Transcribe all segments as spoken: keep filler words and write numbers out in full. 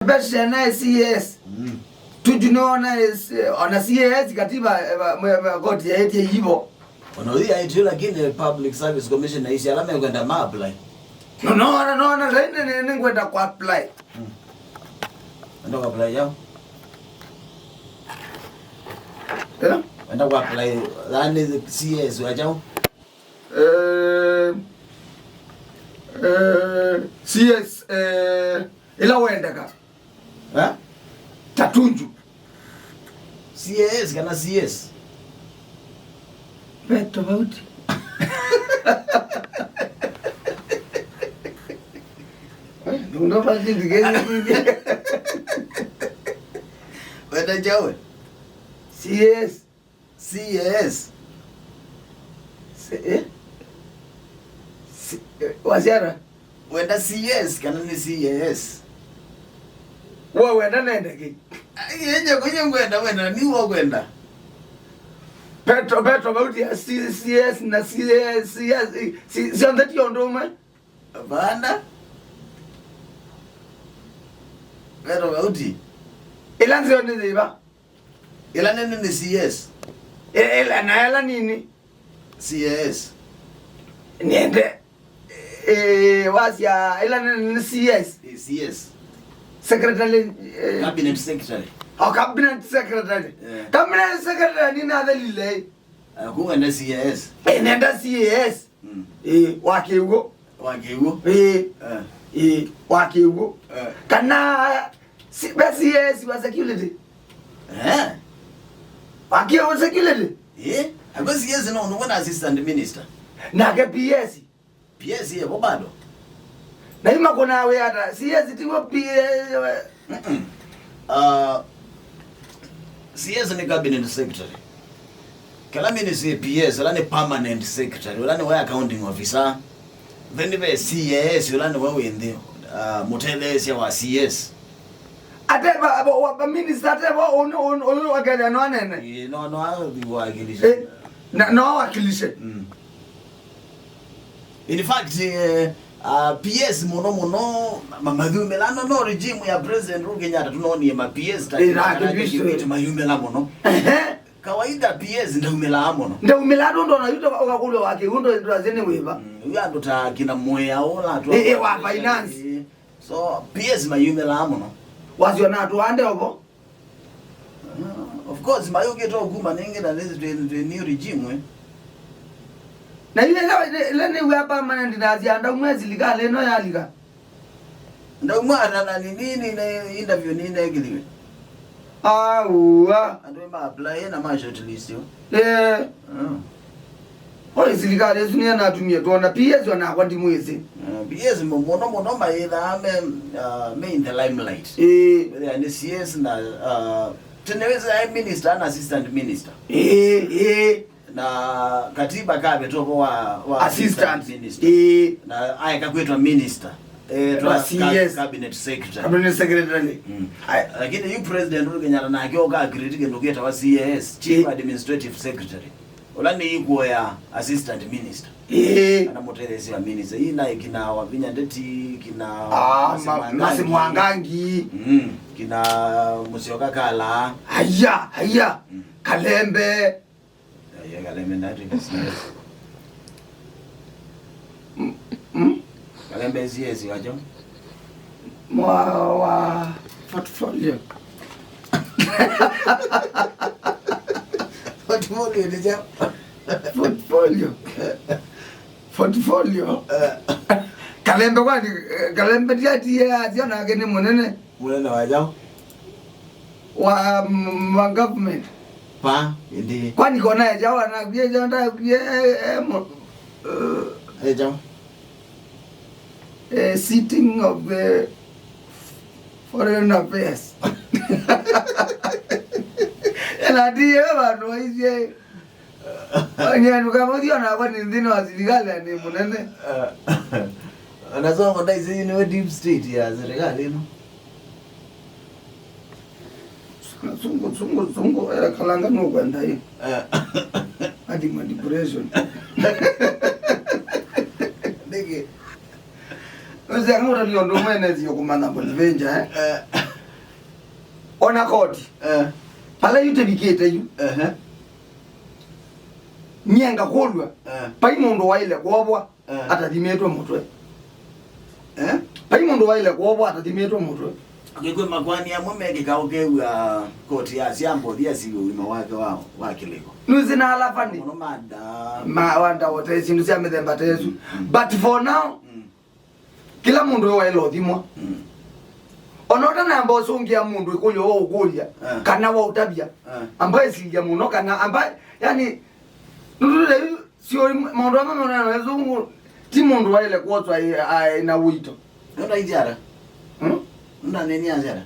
Beshana C A S. Mm. Tuju nĩwona, eh, ona C A S katiba, eh, va-, mwe-, va-, koti yaĩtye ivo. Ona ũyu yaĩtye, lakini Public Service Commission aisye ala mekwenda ma apply. No, no, no, no, no, nĩ, nĩ, nĩ, nĩngwenda ku apply. Mm. Wenda ku apply yao? Eh? Wenda ku apply, yani C A S wa chao? Eh, eh, C A S, eh, ila wendeka. Eh? Tatunju. C A S kana C S? Ve tofauti. Ndo basi ndikeni. Wenda chawe? C A S. C A S. C-, eh? C-, eh, wasiara? Wenda C S kana nĩ C A S? We wenda nende kĩ? Ai, yenye kwenye ngwenda, wenda, nĩ wo kwenda. Petro, Petro, bauti ya C-, C S na C S, C S, si-, sionthe ti ũndũ ũmwe. Vanda. Petro, bauti. Ila nzeo nĩ thĩva? Ĩla nene nĩ C S. E-, ĩla, na ĩla nini? C A S. Niende, eh, wasya ĩla nene nĩ C S. Eh, C S. Secretary, eh, Cabinet Secretary. Oh, Cabinet Secretary. Eh. Cabinet Secretary nĩ nathelile. Eh, kũu enda C A S. Eh, nenda C A S. Mm. Eh, wa kĩw'ũ. Wa kĩw'ũ. Eh. Eh. Eh, wa kĩw'ũ. Eh. Kana si-, be C A S wa security. Eh. Wa kĩw'ũ security. Eh. Ako C A S no, no, na assistant minister. Nake P S. P S yevo bado. Na ima kuna we ata. C A S tiwo P S. Mm-mm. Uh, C S nĩ cabinet secretary. Kĩla ministry P S, ũla nĩ permanent secretary, ũla nĩwe accounting officer. Then ve C A S, ũla nĩwe wĩ nthĩ, uh, mũtetheesya wa C S. Ateva, abo, wa, ba minister ateva, ũnũ, ũnũ, ũyũ akethĩa no anene. Ĩĩ, no, no, athi wakilishe. Eh, na, no wakilishe. Mm. In fact, eh, uh, P S mũno mũno, ma-, mathumĩla no, no regime ya President Uhuru Kenyatta tũnonie ma P S ta Ĩĩ, na Kibaki, Kibaki. Kibaki mayumĩla mũno. Ehe. Kawaida P S ndaumĩlaa mũno. Ndaumĩlaa tondũ ona yu ũkakũlwa wa kĩw'ũ ndwasĩ nĩ wĩva. Mm, yu andũ ta kina Mwea ũla atwa-, Ĩĩ, ĩĩ, wa finance. Ĩĩ. So, P S mayumĩlaa mũno. Wasyo na atũande ovo. Uh, of course, mayũkĩte ũkuma nĩngĩ na this twĩ, twĩ new regime, eh. Na yu ĩla, ĩla nĩw'a permanent na asya ndaumwe silikalĩ ĩno yalika. Ndaumwa na, na nini, nini, interview nĩnekĩliwe. Aua. Andũ ma apply na ma shortlist yo. Eh. Mm. Oĩ silikalĩ ĩsu nĩyo natumie twona P S onakwa ndimwĩsĩ. Mm, P S mo-, mũno mũno mayĩthaa me, uh, me in the limelight. Eh. Whether nĩ C S na, uh, tene wĩsĩ aĩ minister na assistant minister. Eh, eh. Na katiba kavetwa vo wa, wa Assistant. Assistant minister. Ĩĩ. Na aeka kwĩtwa minister. Eh, twa Wa C S. Cabinet secretary. Cabinet secretary. Mm. Ai. Lakini yu President Uhuru Kenyatta nake oka create kĩndũ kĩtawa C A S, Chief Ĩĩ. Administrative Secretary. Ũla nĩ equal ya assistant minister. Ĩĩ. Kana mũtetheesya wa minister. Ii naĩ kina Wavinya Ndeti, kina Ah, Mercy Ma-, Mwangangi. Mercy Mwangangi. Mm. Kina Musyoka Kala. Aya, aya. Mm. Kalembe. Aye, Kalembe ndatwĩka C S. Mm, mm. Kalembe C S wacho. Mwa wa portfolio. Portfolio nĩ kyaũ? Portfolio. Portfolio. Eh. Kalembe kwani, eh, Kalembe ndiatie asya nake nĩ mũnene. Mũnene wa kyaũ? Wa, mm, wa government. Pa, ĩndĩ. Kwani kona ejawa na kwie janda kwie, eh, eh, mo-, eh, ejawa. Eh, sitting of the foreign affairs. Ena ndiye vandu waisye. Onye ndũkamũthio nakwa nĩ nthĩnĩ wa silikalĩ na nĩ mũnene. Eh, na Songo ndaisĩ nĩwe deep state ya serikali ĩno. Sungu, sungu, sungu, eh, kalanga nũkwenda ĩ. Eh. Ati ma depression. Nĩkĩ? Ũsanga ũtali ũndũ ũmwe nethio kũmanya Bonaventure, eh? Eh. Ona koti. Eh. Pala yu tĩvikĩte yu. Ehe. Nyie ngakũlw'a. Eh. Vai mũndũ waĩle kwovwa. Eh. Atathimĩtwe mũtwe. Eh? Vai mũndũ waĩle kwovwa atathimĩtwe mũtwe. Kĩkwĩ makwani amwe mekĩka ũkew'a koti ya syambo thiasi ũima wake wa, wa kĩlĩko. Nĩwĩsĩ na alafani. Mũno manda. Ma wanda wote syĩndũ sya mĩthemba ta ĩsu. Mm. But for now, mm. Kĩla mũndũ waĩle ũthimwa. Mm. Ona ũtanamba ũsũngĩa mũndũ ĩkũlyo wa ũkũlya, eh, kana wa ũtavya, eh, amba ĩsilya mũno, kana amba, yani, nũndũ rĩu sio maũndũ amwe meonana na ĩzungu, ti mũndũ waĩle kwoswa aĩ na ũito. Nũndũ inziara? Hmm? Nũndũ aneni anziara?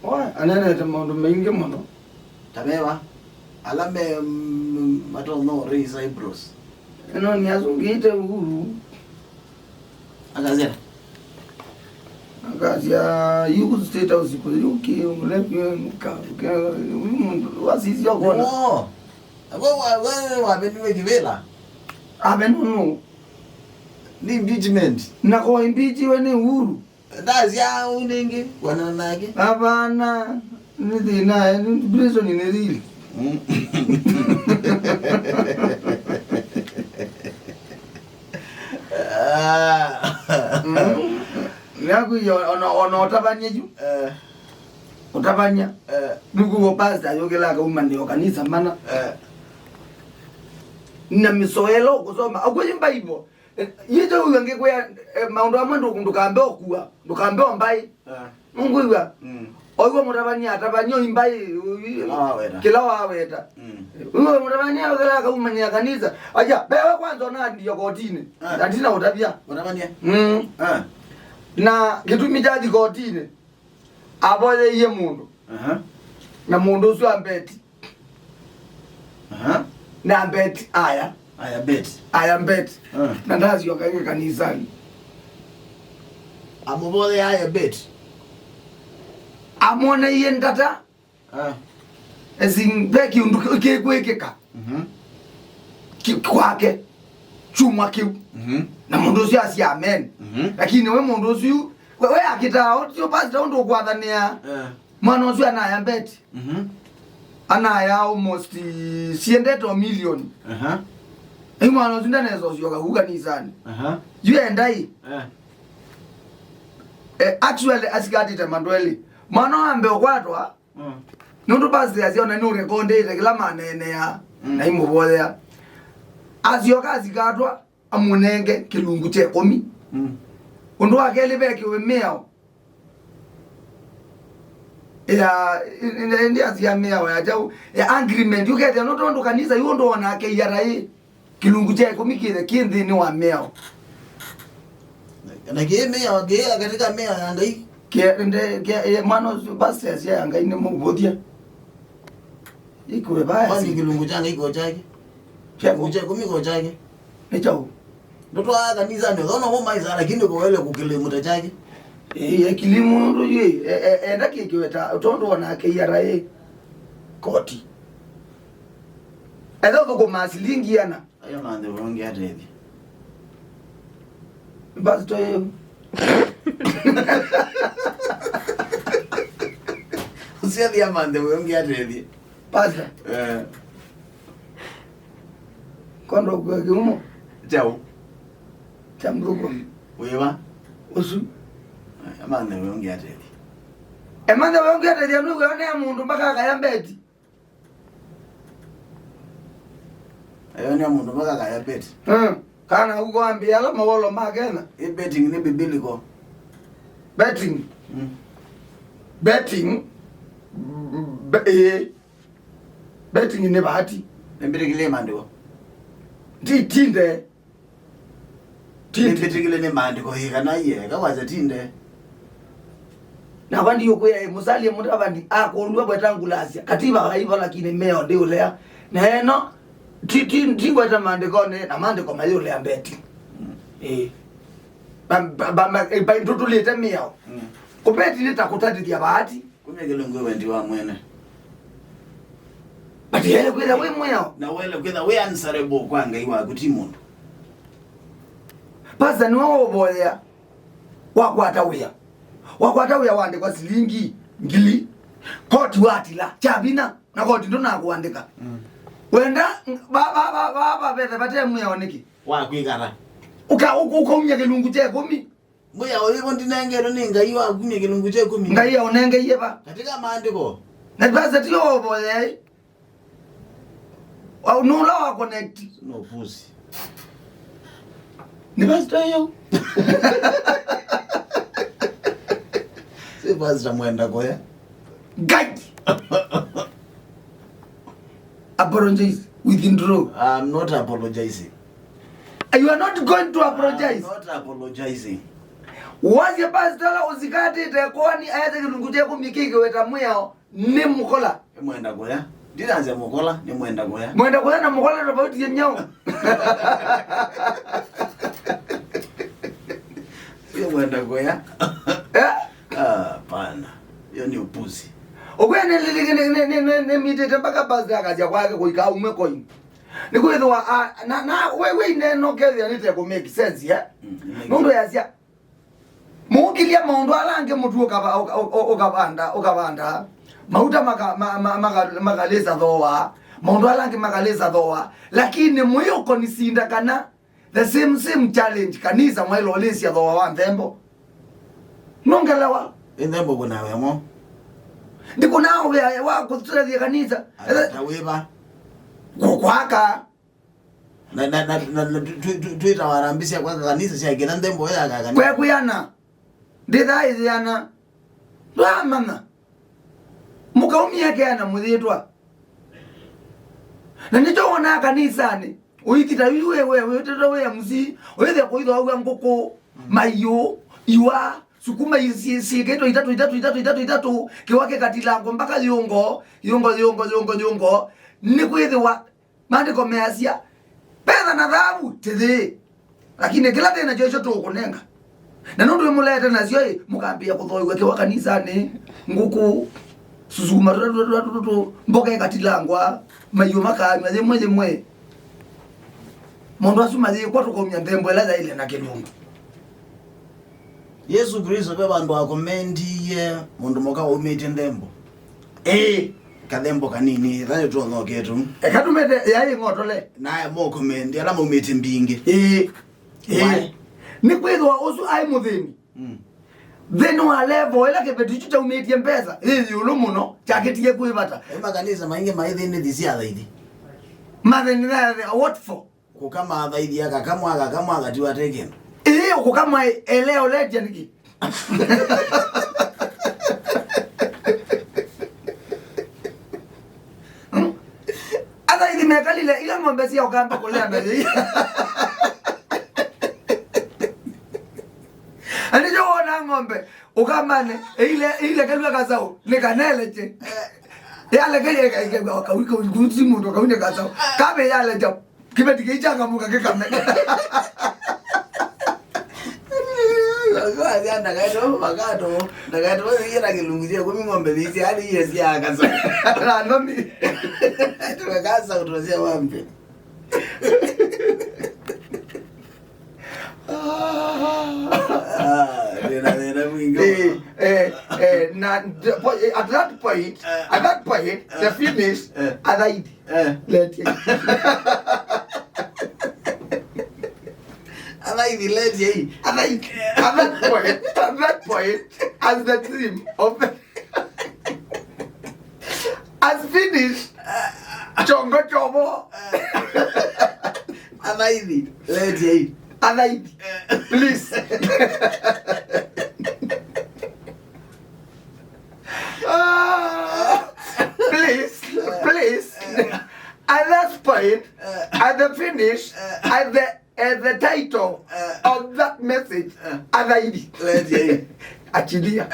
Oe, anenete maũndũ maingĩ mũno. Ta meva? Ala me, mm, matonya ũ raise eyebrows. Ĩno nĩ asũngĩte Uhuru. Akasya? Akasya, "You State House, you ki-, ka-, ka-, ka-, ũyũ mũndũ wasisya kona." Nĩw'o. Abo wa-, we-, waveniwe kĩvĩla? Avenu nũ? Nĩ impeachment. Na ko impeachiwe nĩ Uhuru. Ndasya ũu nĩngĩ, kuonana nake. Hapana, nĩ thĩna, nĩ prison nĩ thili. Mm. Ah. Mm. Nĩakwĩie ona, ona ũtavany'a yu. Eh. Ũtavany'a. Eh. Nĩkuo pastor yũkĩla akauma ndio kanisa mana. Eh. Na mĩsoelo ũkũsoma. Akwĩye Bible. Eh, yĩtyo ũyũ angĩkwĩa, eh, maũndũ amwe ndũ-, ndũkambe ũkua, ndũkambe ũmbaĩ. Ah. Nũngwĩw'a? Mm. Oiwa mũtavany'a atavany'a ũimbaĩ, ũ-, kĩla waweta. Kĩla waweta. Mm. Ũyũ mũtavany'a ũkĩla akaumania kanisa. Aja, bewe kwanza ũnandia kotinĩ. Ah. Atina ũtavya. Mũtavany'a? Mm. Ah. Na kĩtumi kyathi kotinĩ, avoyeie mũndũ. Aha. Na mũndũ ũsu ambeti. Aha. Na bet aya. Aya bet. Aya bet. Ah. Na ndasyoka ĩngĩ kanisani. Amũvoye aya bet. Amwoneie ndata. Ah. Esi ve kĩũndũ kĩ-, kĩkwĩkĩka. Mhm. Ki-, kwake. Kyumwa kĩu. Mhm. Na mũndũ ũcio asya amen. Mhm. Lakini we mũndũ ũcio, we, we akĩtaa, ũtio pastor ũndũ ũkwathanĩa. Eh. Mwana ũsu anaya mbeti. Mhm. Anaya almost, eh, siendete o milioni. Aha. Ĩ mwana ũsu ndanesa ũsyoka ku kanisani. Aha. Yu endai. Eh. Eh, actually, asikatĩte mandweli. Mwana wambe ũkwatwa, mm, nũndũ pastor asiona nĩ ũrekondĩte kĩla maneenea, mm, na imũvoyea. Asyoka asikatwa, amũnenge kĩlungu kya ĩkũmi. Mm. Ũndũ wa kelĩ, vekiwe mĩao ya, ĩndĩ asia mĩao ya kyaũ, ya agreement, ũkethĩa no tondũ kanisa yu ũndũ onake iara ĩ, kĩlungu kya ĩkũmi kĩthe kĩ nthĩnĩ wa mĩao. Na kĩ mĩao, kĩ katika mĩao ya Ngai. Kĩ, nde, kĩ, ĩ, mwana ũsu pastor asia ya Ngai nĩ mũvũthya. Ikuwe baya. Kwani kĩlungu kya Ngai ko kyake? Kya kũ? Kĩlungu kya ĩkũmi ko kyake? Nĩ kyaũ? Ndotwaa kanisani, ũthona wũmaisa, lakini kũwele kũkĩlĩmũta kyake. Ĩĩ, ekilimu nũndũ yu, e, e, enda kĩkĩwe ta, tondũ onake iara ĩ koti. Etha ũthũkũmaa silingi ana. Ayo manthe ũngĩ atethye. Basi toyo. Usiathi amanthe ũngĩ atethye. Pastor. Eh. Kondo kwa kiumo. Chao. Cha mruko. Wewa. Usu. Amanthe ũngĩ atethye. Emanthe ũngĩ atethye nũwe ne mũndũ mpaka akaya mbeti. Ayo nĩ mũndũ mpaka akaya bet. Mm. Kana uko ambia ala mawolo ma Kenya. Ĩ betting nĩ biblical? Betting. Mm. Betting. Be, eh. Betting nĩ bahati. Nĩ mbĩtĩkĩlĩe maandĩko? Ti, tinde. Tinde. Nĩ mbĩtĩkĩlĩe nĩ maandĩko ĩ kana iye, kawasya tinde. Na vandi ũkwĩa, eh, Musalia Mudavadi akũlw'a Wetangula asya, katiba haiva lakini mĩao ndĩũlea. Na ĩno, ti, ti, ti ngweta maandĩkonĩ, na maandĩko mayũlea mbeti. Mm. Eh. Ba, ba, ba, ba, eh, ba, tũtũlĩte mĩao. Mm. Kũbeti nĩ ta kũtatĩthya bahati. Kumya kĩlungu wendi wa mwene. But yele kwĩtha wĩ mwĩao. Na wele kwĩtha wĩ answerable kwa Ngai waku, ti mũndũ. Pastor nĩwe ũvoyea. Wakwata wĩa. Wakwata wĩa waandĩkwa silingi ngili. Koti watila, kya vinya, na koti ndũnakũandĩka. Mm. Wenda, ba, ba, ba, ba, ba, vethe vate mwĩao nĩkĩ? Wa kwĩkala. Ũka, ũka, ũkaumya kĩlungu kya ĩkũmi. Mwĩao wĩvo ndinengetwe nĩ Ngai wa kumya kĩlungu kya ĩkũmi? Ngai aũnengeie va? Katika maandĩko. Na basi ti ũvoyei. Wa, nũla wa connect. No pussy. Nĩ pastor yo. Si pastor mwenda koya. Ngai. Apologize. Withdraw. I'm not apologizing. You are not going to apologize. I'm not apologizing. Wasya pastor ũsikatĩte kwani aete kĩlungu kya ĩkũmi kĩkĩweta mwĩao. Nĩ mũkola. Nĩ mwenda kũya. Ndinasya mũkola, nĩ mwenda kũya. Mwenda kũya na mũkola tofauti ya nyau. Nĩ mwenda kũya. Eh? Ah, hapana. Hiyo ni upuzi. Ũkwĩa nĩ, nĩ, nĩmitĩte mpaka pastor akasya kwake kũika umwe coin. Nĩkwĩthĩwa, ah, na, na, we, we ineno kethĩa nĩte kũ make sense, eh? Mm, it makes Nũndũ yasya, mũũkĩlya maũndũ ala angĩ mũtu ũkava-, ũka-, ũka-, ũkavanda, ũkavanda, mauta maka-, ma-, ma-, maka-, makalĩsa thooa, maũndũ ala angĩ makalĩsa thooa, lakini mũyũko nĩsinda kana the same, same challenge kanisa mwaĩle ũlĩsya thooa wa nthembo. Nũngelewa? Ĩ nthembo kwĩna wemo. Ndikũnaa wĩa wa kũtũtethya kanisa. Ata wĩva? Kũ-, kwaka. Na, na, na, na, na twi-, twi-, twi-, twĩtawa harambee sya kwaka kanisa sya kĩla nthembo ĩyo yaka kanisa. Kwekwĩana. Ndĩthaa ĩyĩana. Ndwamanya. Mũkaumia keana mũyĩtwa. Na nĩkyo wonaa kanisanĩ. Ũithi ta yu we, we, we, wĩtĩtwe wĩ M C, ũyĩthĩa kũithoaw'a ngũkũ, maiũ, iwa, sukuma syĩkĩtwe itatũ, itatũ, itatũ, itatũ, itatũ, kĩwa kĩkatilangwa mpaka yũngo, yũngo, yũngo, yũngo, yũngo. Nĩkwĩthĩwa Maandĩko measya, "Vetha na thaavu tĩthĩĩ, lakini kĩla twĩ nakyo nĩkyo tũũkũnenga." Na nũndũ nĩmũleete nasyo-ĩ, mũkambĩĩa kũthooew'a kĩwa kanisanĩ, ngũkũ, susuma tũtatũ tũtatũ tũtatũ, mboka ĩkatilangwa, maiũ makanyw'a yĩmwe yĩmwe. Maũndũ asu mayĩkwa tũkaumya nthembo ĩla yaĩle na kĩlungu. Yesũ Klĩsto ve vandũ akomendie mũndũ mũka waumĩtye nthembo? Ĩĩ. Kathembo kanini, ĩtha nĩtwonoketũ. Eka tũmete yaĩ ng'otole. Naye mokomendi ala maumĩtye mbingĩ. Ĩĩ. Ĩĩ. Why? Nĩkwĩthĩwa ũsu aĩ mũthĩni. Mm. Nthĩnĩ wa level ĩla kĩveti kyu kyaumĩtye mbesa yĩ ĩũlũ mũno, kyakĩtie kwĩvata. Ĩ makanisa maingĩ maithĩnĩthisye athaithi. Mathĩnĩthya what for? Kũkama athaithi akakamwa, akakamwa akatiwa ate kĩndũ. Ĩĩ, ũkũkamwa elea ũletya nĩkĩ? Hmm? Athaithi mekalile ila ng'ombe sya ũkamba kũlea na yĩi. Anĩkyo wona ng'ombe ũkamane, ĩile, ĩilekelw'a kasaũ, nĩ kanelekye. Yalekele, kawi, kawi, kawi, mũndũ kaunĩ kasaũ. Kabe yalekya. Kĩveti kĩichangamũka kĩkamene. Ndakaĩte, ndakaĩte, ndakaĩte, yĩna kĩlungu kya ĩkũmi ng'ombe thĩsya, alĩ iye sya kasa. Na ndomi. Tũkakasa ũtũsya wambe. Ah, ndĩna thĩna mwingĩ mũno. Eh, eh, eh, na, the po-, eh, at that point, eh, at that point, the finish, eh, athaithi. Eh. Letye. Athaithi, letye. Athaithi. At that point, at that point, as the theme of the, as finish, chongo chobo. Athaithi, letye. Athaithi, please. Ah, please, please. At that point, at the finish, at the, at the title of that message, athaithi. Letye. Achilia.